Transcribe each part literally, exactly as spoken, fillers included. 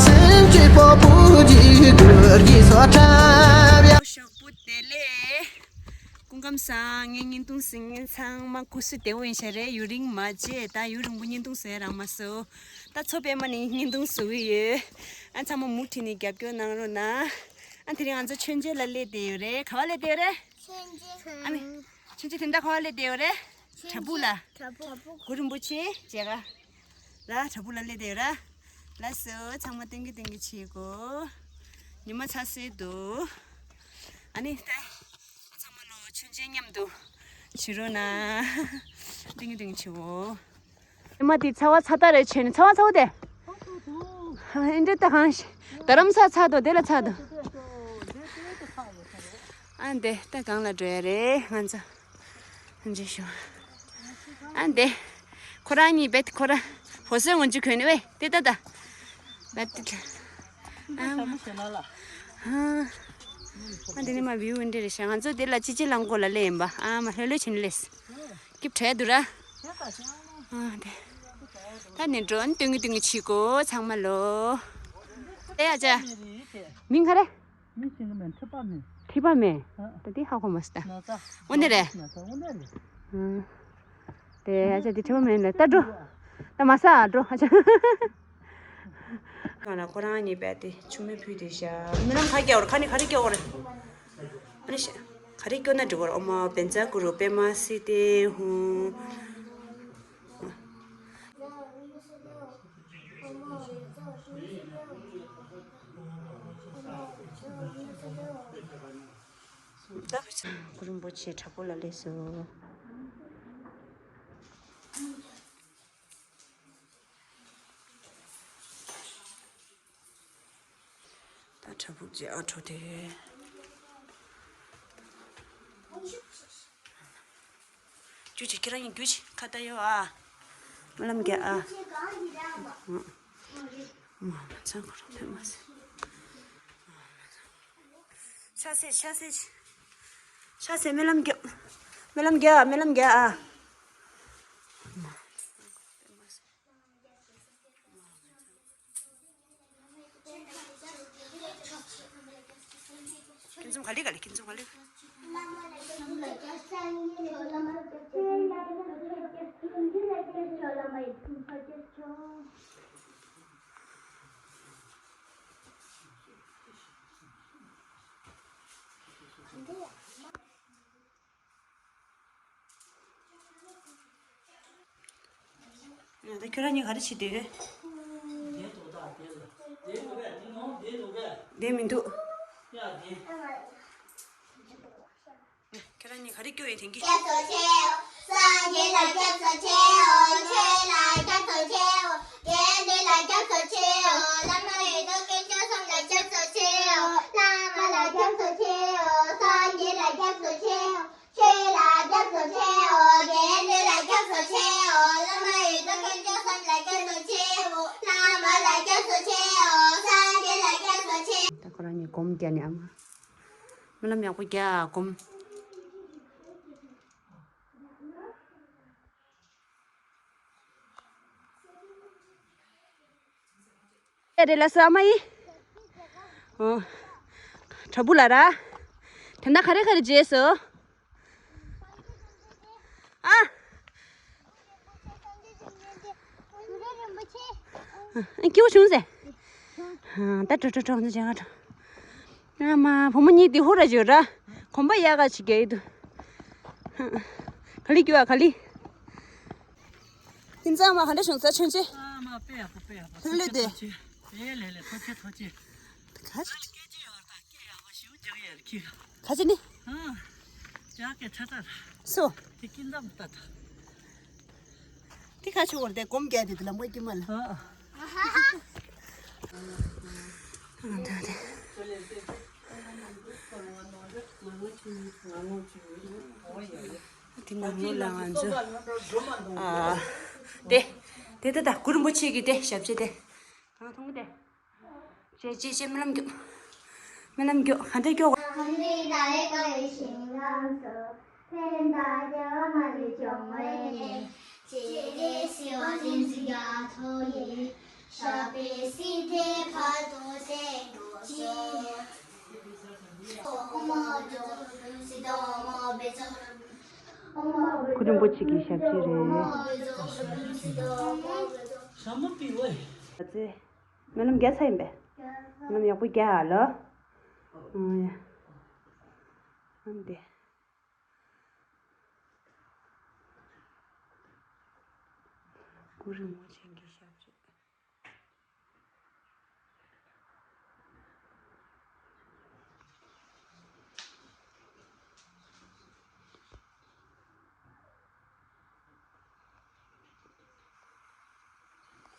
སེམས་ཀྱི་ཕོ་བོ་གི་གུར་གྱི་སོ་ཁྲབ་ཡ། ཞོགས་པོ་བདེ་ལེགས། སྐུ་ཁམས་བཟང་། ངའི་བརྙན་ཐུང་གཟིགས་མཁན་ཚང་མ་སྐུ་གཟུགས་བདེ་པོ་ཡིན་ཤག་རེད། ཡུན་རིང་མ་མཇལ། ད་ཡུན་རིང་པོ་བརྙན་ཐུང་བཟོས་རག་མ་སོང་། ད་མཚོ་པདྨ་ནས་བརྙན་ཐུང་བཟོ་གི་ཡོད། ཨ་ཚང་མ་མུ་མཐུད་ནས་རྒྱབ་སྐྱོར་གནང་རོགས་གནང་། ཨ་དེ་རིང་ང་ཚོ་མཆོད་མཇལ་ལ་སླེབས་བསྡད་ཡོད་རེད། ག་པར་སླེབས་བསྡད་ཡོད་རེད། ཨ་ནི། ཆུང་ཆུང་དེ་འདྲ་ག་པར་སླེབས་བསྡད་ཡོད་རེད། བྲག་ཕུག་ལ། བྲག་ཕུག་གུ་རུ་རིན་པོ་ཆེ་མཇལ་ག་ལ་བྲག་ཕུག་ལ་སླེབས་བསྡད་ཡོད་ར། ལགས་སོ། ཚང་མ་སྟོན་གི་སྟོན་གི་བྱེད་དགོས། ཉི་མ་ཚ་སེ་འདུག་ཨ་ནི་ད་ཚང་མ་ལོ་མཆོད་མཇལ་མཉམ་དུ་བྱེད་རོགས་གནང་། སྟོན་གི་སྟོན་གི་བྱེད་དགོས། ཉི་མ་དེ་ཚ་བ་ཚ་ཐག་རེད། བྱས་ནས་ཚ་བ་ཚ་བོ་དེ། ཨ་འདྲ་ད་གང་ཞིག་རྡ་རམ་ས་ཚ་དོ་དེ་ལ་ཚ་དོ། ཨ་འདི་ད་གང་ལ་འགྲོ་ཡ་རེད་ང་ཚོ། འཇུ་ཞུ། ཨ་འདི། ཁོ་རང་གཉིས་བེད་ཁོ་ར། ཧོ་སེ་འོན་ཅི་གོན་ནི་ཝེ་དེ་ད་ད། བེད་དེ། ཨ་མ། ཨ་འདི་ནི་མ་བིའུ་འདི་རེད་ཤག་ང་ཚོ་འདི་ལ་ཅི་ཅི་ལང་གོ་ལ་ལེ་ཡིན་པ། ཨ་མ་ལྷོད་ལྷོད་བྱིན་ལེས། སྐྱིབས་བྲལ་འདུག་ར། ཨ་འདི། ད་ནི་འགྲོ་ནི་སྟོན་གི་སྟོན་གི་བྱེད་གོ་ཚང་མ་ལོ། ཨེ་ཨ་ཅག་མིང་ག་རེ། མི་ཤེས་ཀྱི་མེད། ཁྲི་པ་མེད། ཁྲི་པ་མེད། ཨ། ད་དེ་ཧ་གོ་མ་སི་ད། ན་ཚ། དངོས་གནས་རེད། ན་ཚ་དངོས་གནས་རེད། ཨ། དེ་ཨ་ཅག་དེ་ཁྲི་པ་མེད་ལ་ད་འགྲོ། ད་མ་ས་ཨ་འགྲོ་ཨ་ཅག་ང་ལ་ཁོ་རང་གཉིས་པས་དེ་ཆུང་མའི་ཕུད་དེ་བཞག་རྨི་ལམ་ག་རྒྱག་བར་ཁ་ནས་ག་རེ་སྐྱོ་བར། ཨ་ནི་ཤ། ག་རེ་སྐྱོ་ན་འགྲིག་བར་ཨོ་མ་བན་ཛ་གུ་རུ་པད་མ་སི་ཏེ་ཧུ། གུ་རུ་རིན་པོ་ཆེ་བྲག་ཕུག་ལ་སླེབས་སོ། ད་བྲག་ཕུག་ཅིག་ཨ་འཕྲོ་དེ། རྒྱུ་ཆེ་ཁྱེད་རང་གཉིས་རྒྱུ་ཆེ་ཁ་བརྡ་ཡོད་ཨ། སྨོན་ལམ་རྒྱག་ཨ། མ་མ་ཚང་ཁོ་རང་ཕེབས་མ་སོང་། ཤ་སེ་ཤ་སེ། ཤ་སེ་སྨོན་ལམ་རྒྱག་སྨོན་ལམ་རྒྱག་སྨོན་ལམ་རྒྱག་ཨ། ཁྱིམ་ཚང་ག་ལེ་ག་ལེ་ཁྱིམ་ཚང་ག་ལེ། ད་ཁྱོད་རང་གཉིས་ག་རེ་བྱེད་དེ། བསྡད་མི་འདུག་ཁྱོད་རང་གཉིས་ག་རེ་སྐྱོ་ཡོད་དེང་གི། སྐྱབས་སུ་མཆིའོ། སངས་རྒྱས་ལ་སྐྱབས་སུ་མཆིའོ། ཆོས་ལ་སྐྱབས་སུ་མཆིའོ། དགེ་འདུན་ལ་སྐྱབས་སུ་མཆིའོ། བླ་མ་ཡི་དམ་དཀོན་མཆོག་གསུམ་ལ་སྐྱབས་སུ་མཆིའོ། བླ་མ་ལ་སྐྱབས་སུ་མཆིའོ། སངས་རྒྱས་ལ་སྐྱབས་སུ་མཆིའོ། ཆོས་ལ་སྐྱབས་སུ་མཆིའོ། དགེ་འདུན་ལ་སྐྱབས་སུ་མཆིའོ། བླ་མ་ཡི་དམ་དཀོན་མཆོག་གསུམ་ལ་སྐྱབས་སུ་མཆིའོ། བླ་མ་ལ་སྐྱབས་སུ་མཆིའོ། སངས་རྒྱས་ལ་སྐྱབས་སུ་མཆིའོ། ད་ཁོ་རང་གཉིས་སྒོམ་རྒྱག་ནས་ཨ་མ། སྨོན་ལམ་ཡག་པོ་རྒྱག་སྒོམ། ཨེ་རེད་ལ་སོ་ཨ་མ་ཡིན། ཨོ། བྲག་ཕུག་ལ་ར། དེ་ན་ག་རེ་ག་རེ་བརྗེད་སོ། ཨ། སྐྱིད་པོ་བྱུང་ཟེ། ད་འགྲོ་འགྲོ་འགྲོ་འགྲོ་བྱ་ག་འགྲོ། ཨ་མ་བུ་མོ་གཉིས་འདི་ཧུ་ར་བརྗོད་ར། གོམ་པ་ཡག་ག་ཅིག་རྒྱག་ཡི་འདུག་ག་ལེ་སྐྱིད་པ་ག་ལེ། ཁྱིམ་ཚང་མ་ག་འདྲ་བྱུང་ས་ཆོན་ཆེ། ཨ་མ་དཔེ་ཡག་པོ་དཔེ་ཡག་པོ། ལྷོད་ལྷོད་དེ། ལྷོད་ལྷོད་ལྷོད་ལྷོད་ཐུགས་རྗེ་ཆེ་ཐུགས་རྗེ་ཆེ། ག་ཅི། སྐད་ཅིག་ཡོད་ད་སྐད་ཡག་པོ་ཞིག་རྒྱག་ཡ་ལ་ཁྱི། ག་ཅི་ནི། ཨ། ཇག་གི་ཚ་ཚ། སོ། དེ་ཀིན་ཙམ་ལྟ་ད། དེ་ཁ་ཆུ་བོར་དེ་གོམ་རྒྱག་དེ་དེ་ལམ་ཁ་ཀྱི་མ་ལ། ཨ། ཨ་ད་དེ། དེ་ནང་ལོགས་ལ་ང་ཚོ། ཨ། དེ། དེ་དེ་ད་གུ་རུ་རིན་པོ་ཆེ་གི་དེ་ཞབས་རྗེས་དེ། གང་མཐོང་གི་དེ། ཅེ་ཅེ་ཅེ་སྨོན་ལམ་རྒྱོབ། སྨོན་ལམ་རྒྱོབ་ག་འདྲ་རྒྱོབ། སྐུ་རིན་པོ་ཆེ་གི་ཞབས་རྗེས་རེད། ཨ་ཙི། སྨོན་ལམ་རྒྱག་ཚར་ཡིན་པས། སྨོན་ལམ་ཡག་པོ་རྒྱག་ཨ་ལོ། ཨང་ཡ། ཨང་དེ། སྐུ་རིན་པོ་ཆེ་གི་ཞབས་རྗེས།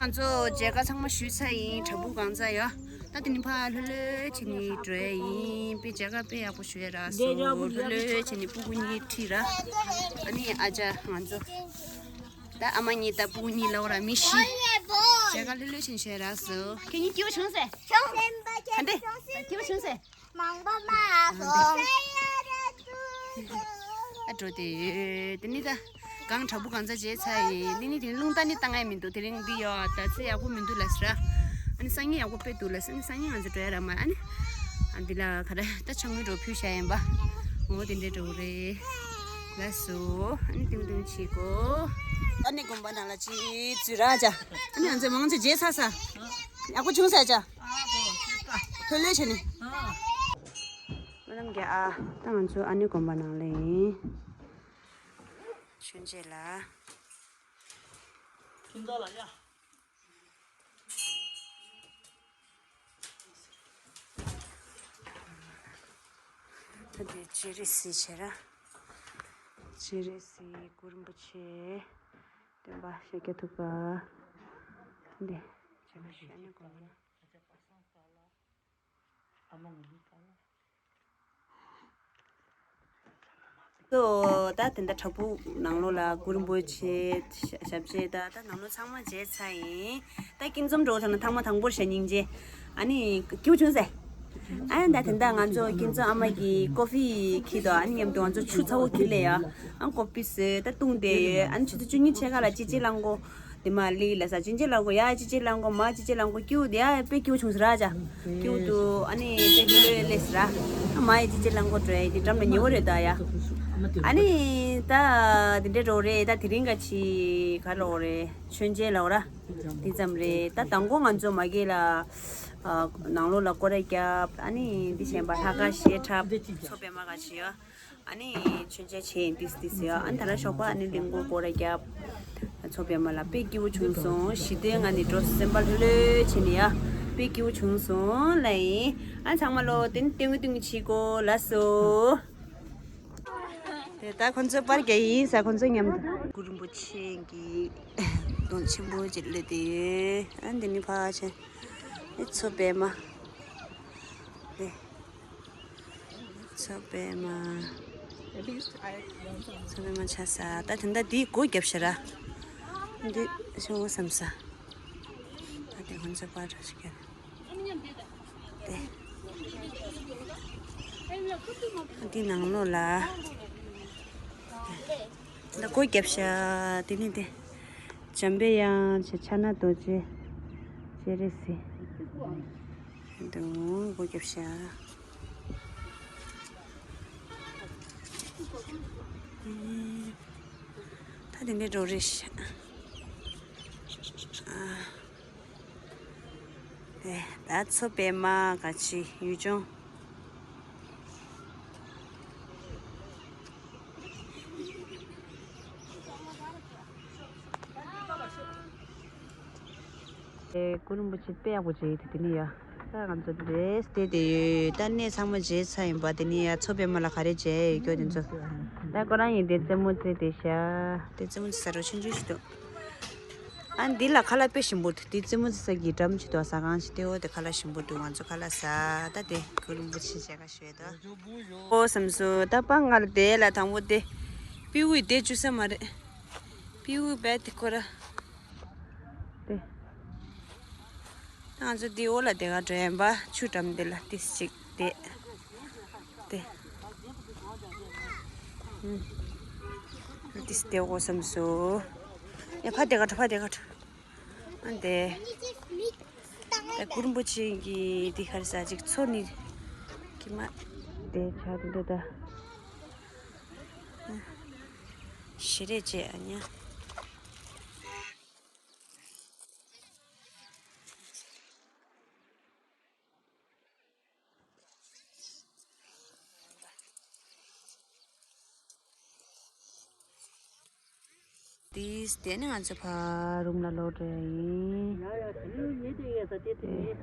ང་ཚོ་མཇལ་ཁ་ཚང་མ་ཞུས་ཚར་ཡིན། བྲག་ཕུག་གངས་རྫ་ཡ། ད་དེ་ནི་ཕར་ལྷོད་ལྷོད་བྱས་ནས་འགྲོ་ཡ་ཡིན། དཔེ་མཇལ་ཁ་དཔེ་ཡག་པོ་ཞུ་ཡ་རག་སོང་། ལྷོད་ལྷོད་བྱས་ནས་སྤུ་གུ་གཉིས་ཁྲིད་ར། ཨ་ནི་ཨ་ཅག་ང་ཚོ། ད་ཨ་མ་གཉིས་ད་སྤུ་གུ་གཉིས་ལ་འོ་ར་མི་བཞི། མཇལ་ཁ་ལྷོད་ལྷོད་བྱས་ནས་ཞུ་ཡ་རག་སོང་། ཁྱེད་གཉིས་སྐྱིད་པོ་བྱུང་ཟེར། བྱུང་། ག་འདྲ། སྐྱིད་པོ་བྱུང་ཟེར། མང་པོ་མ་སོང་། ཨ་འགྲོ་དེ་ཡོད། དེ་ནི་ད་གངས་བྲག་ཕུག་གངས་རྫ་མཇལ་ཚར་ཡིན། དེ་ནི་དེ་རླུང་རྟ་ནི་བཏང་ཡ་མི་འདུག་དེ་རིང་འདི་ཡོད་ད་ཚེ་ཡག་པོ་མི་འདུག་ལབ་ཟེར། ཨ་ནི་སང་ཉིན་ཡག་པོ་དཔེ་འདུག་ལབ་ཟེར། ཨ་ནི་སང་ཉིན་ང་ཚོ་འགྲོ་ཡ་ར་མ། ཨ་ནི་ཨ་འདི་ལ་ག་རེ་ད་ཆང་ངུ་འགྲོ་ཕུལ་བྱ་ཡིན་པ། འོ་དེ་འདྲས་འགྲོ་རེད། ལགས་སོ། ཨ་ནི་ཏིང་ཏིང་བྱེད་གོ། ཨ་ནི་དགོན་པ་ནང་ལ་ཅིག་འཛུལ་ར་ཅག་ཨ་ནི་ང་ཚོ་མང་ཆེ་མཇལ་ཚར་ས། ཡག་པོ་བྱུང་ས་ཅག་ལྷོད་ལྷོད་བྱས་ནས། སྨོན་ལམ་རྒྱག་ཨ། ད་ང་ཚོ་ཨ་ནི་དགོན་པ་ནང་ལ་ཡིན། མཆོད་མཇལ་ལ། ད་དེ་སྤྱན་རས་གཟིགས་བྱས་ར། སྤྱན་རས་གཟིགས་གུ་རུ་རིན་པོ་ཆེ། སྟོན་པ་ཤཱཀྱ་ཐུབ་པ། འདི་བྱས་པ་ཞིག་ཨ་ནི་དགོན་པ་ན། ད་དེ་འདྲ་བྲག་ཕུག་ནང་ལོགས་ལ་གུ་རུ་རིན་པོ་ཆེ་ཞབས་རྗེས་ད་ད་ནང་ལོགས་ཚང་མ་མཇལ་ཚར་ཡིན། ད་སྐྱིད་འཛོམས་འགྲོ་ཐང་ན་ཐང་མ་དང་པོར་ཞལ་སྙིང་རྗེ། ཨ་ནི་སྐྱིད་པོ་བྱུང་ཟེར། ཨ་ནི་ད་དེ་འདྲ་ང་ཚོ་སྐྱིད་འཛོམས་ཨ་མ་གིས་ཀོ་ཧྥི་འཁྱེར་དོ། ཨ་ནི་མཉམ་དུ་ང་ཚོ་ཆུ་ཚ་བོ་འཁྱེར་ལེ་ཡ། ཨ་ནི་ཀོ་ཧྥི་བཟོས་ད་བཏུང་བསྡད་ཡོད། ཨ་ནི་ཆུ་ཚོད་བཅུ་གཉིས་ཕྱེད་ཀ་ལ་ཅི་ཅི་ལང་གོ། དེ་མ་ལི་ལ་ས་ཅི་ཅི་ལང་གོ་ཡ་ཅི་ཅི་ལང་གོ་མ་ཅི་ཅི་ལང་གོ་སྐྱིད་པོ་དེ་ཡ་དཔེ་སྐྱིད་པོ་བྱུང་ཟེར་ར་ཅག་སྐྱིད་པོ་འདུག་ཨ་ནི་དཔེ་ལོས་ལོས་ལས་ཟེར་ར། མ་ཡ་ཅི་ཅི་ལང་གོ་འགྲོ་ཡ་དེ་འགྲམ་ལ་ཉེ་བོ་རེད་ད་ཡ། ཨ་ནི་ད་དེ་འདྲས་འགྲོ་རེད། ད་དེ་རིང་ག་ཅི་ག་ལོག་རེད། མཆོད་མཇལ་ལོག་ར། དེ་ཙམ་རེད། ད་དང་པོ་ང་ཚོ་མ་གི་ལ་ནང་ལོགས་ལ་སྐོར་ར་རྒྱབ། ཨ་ནི་འདི་བྱས་པ་ལྷ་ཁང་བཞེས་འཁྲབ་མཚོ་པདྨ་ག་ཅི་ཡ། ཨ་ནི་མཆོད་མཇལ་བྱས་ཡིན་ཏིས་ཏིས་ཡ། ཨ་ནི་ད་ལ་ཞོགས་པ་ཨ་ནི་གླིང་སྐོར་སྐོར་ར་རྒྱབ། མཚོ་པདྨ་ལ་དཔེ་སྐྱིད་པོ་བྱུང་སོང་། ཞི་བདེ་ངང་ནས་འགྲོ་སེམས་པ་ལྷོད་ལྷོད་བྱས་ནས་ཡ། དཔེ་སྐྱིད་པོ་བྱུང་སོང་ལ་ཡིན། ཨ་ཚང་མ་ལོ་དེ་ནི་ཏིང་ངུ་ཏིང་ངུ་བྱེད་གོ་ལ་སོ། དེ་ད་ཁོ་ཚོ་པར་རྒྱག་ཡིན་ས་ཁོ་ཚོ་མཉམ་དུ། གུ་རུ་རིན་པོ་ཆེ་གི་གདོང་ཆེན་པོ་ཅིག་སླེབས་ཏེ་ཡོད། ཨ་འདི་ནི་ཕ་ཆེ། ཨེ་མཚོ་པདྨ། དེ། མཚོ་པདྨ། མཚོ་པདྨ་ཆ་ས། ད་དེ་འདྲ་དེའི་སྒོ་རྒྱབ་ཤ་ར། འདི་ཤོག་བསམ་ས། ད་དེ་ཧོན་ཚ་པར་ཞིག་རྒྱབ། དེ། འདི་ནང་ལོགས་ལ། འདི་སྒོ་རྒྱབ་ཤ། དེ་ནི་དེ། འཇམ་པའི་དབྱངས་ཆེ་ཕྱག་ན་རྡོ་རྗེ། སྤྱན་རས་གཟིགས། འདུག་སྒོ་རྒྱབ་ཤག་ད་དེ་འདྲའི་འགྲོ་རེད་ཤག་ཨ། ཨེ། ད་མཚོ་པདྨ་ག་ཅི་ཡུལ་ལྗོངས། ཨེ། གུ་རུ་རིན་པོ་ཆེ་དཔེ་ཡག་པོ་བྱས་ཏེ་དེ་ནི་ཡ། ད་ང་ཚོ་རེས་བལྟས་ཏེ་ཡོད། ད་གནས་ཚང་མ་མཇལ་ཚར་ཡིན་པ། དེ་ནི་ཡ་མཚོ་པདྨ་ལ་ག་རེ་མཇལ་ཡོད་སྐྱོ་དེ་ཚོ། ད་ཁོ་རང་ཡིན་དེ་རྩེད་མོ་རྩེ་དེ་ཤག་དེ་རྩེད་མོ་རྩེ་ས་རོ་ཆུང་ཆུང་ཞིག་འདུག་ཨ་འདི་ལ་ཁ་ལག་དཔེ་ཞིམ་པོ་འདུག་དེ་རྩེད་མོ་རྩེ་ས་གི་འགྲམ་ཞིག་འདུག་ཟ་ཁང་ཞིག་དེ་འོ་དེ་ཁ་ལག་ཞིམ་པོ་འདུག་ང་ཚོ་ཁ་ལག་ཟ། ད་དེ་གུ་རུ་རིན་པོ་ཆེ་མཇལ་ཁ་ཞུ་ཡས་འདུག་ཨོ་བསམ་སོང་། ད་པ་ང་ལ་དེ་ལ་དང་པོ་དེ་པི་འུ་དེ་བཅུ་ས་མ་རེད། པི་འུ་བས་དེ་ཁོ་ར། དེ། ང་ཚོ་འདི་འོག་ལ་དེ་ག་འགྲོ་ཡན་པ་ཆུ་འགྲམ་དེ་ལ་ཏིས་ཅིག་དེ། དེ། ཏིས་དེ་འོག་བསམ་སོ། ཡ་ཕ་དེ་ག་འགྲོ་ཕ་དེ་ག་འགྲོ། ཨ་འདི། ད་གུ་རུ་རིན་པོ་ཆེ་གི་འདི་ག་རེ་ཟ་ཅིག་མཚོ་ནི། ཀྱི་མ། དེ་ཆ་དེ་འདྲ་ད། ཞེ་རེ་བྱས་ཨ་ཉ། དེས་དེ་ནས་ང་ཚོ་ཕར་རུམ་ལ་ལོག་འགྲོ་ཡ་ཡིན། ཡ་ཡ་དེ་ནས་ཉེ་དེ་ཡས་ས་དེ་དེ་ནས།